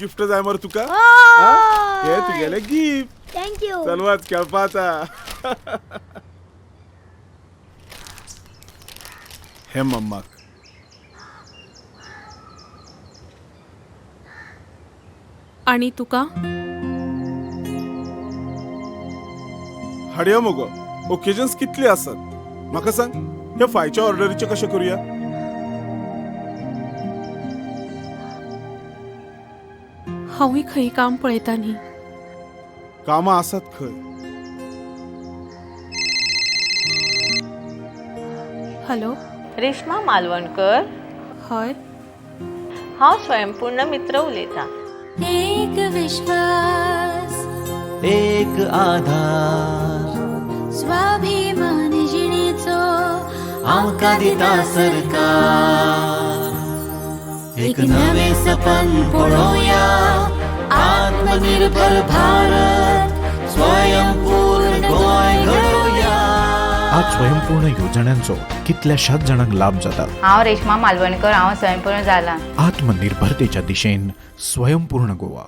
Gift जाय मरे तुका. हे तुगेले गिफ्ट. Thank you. चल वच खेळपा आतां. हे मम्माक. आनी तुका? हाडया मगो. ओकेजन्स कितले आसात म्हाका सांग. ह्या फायच्या ऑर्डरीचें कशें करुया? हांवूय खंय काम पळयता न्ही. कामां आसात खंय. हॅलो. रेश्मा मालवणकर? हय. हांव स्वयंपूर्ण मित्र उलयतां. एक विश्वास, एक आधार, स्वाभिमान जिणेचो आमकां दिता सरकार. एक नवें सपन पळोवया, आत्मनिर्भर भारत, स्वयंपूर्ण गोंय घडोवया. आज स्वयंपूर्ण येवजण्यांचो कितल्याशाच जाणांक लाभ जाता. हांव रेश्मा मालवणकर. हांव स्वयंपूर्ण जाला. आत्मनिर्भरतेच्या दिशेन स्वयंपूर्ण गोवा.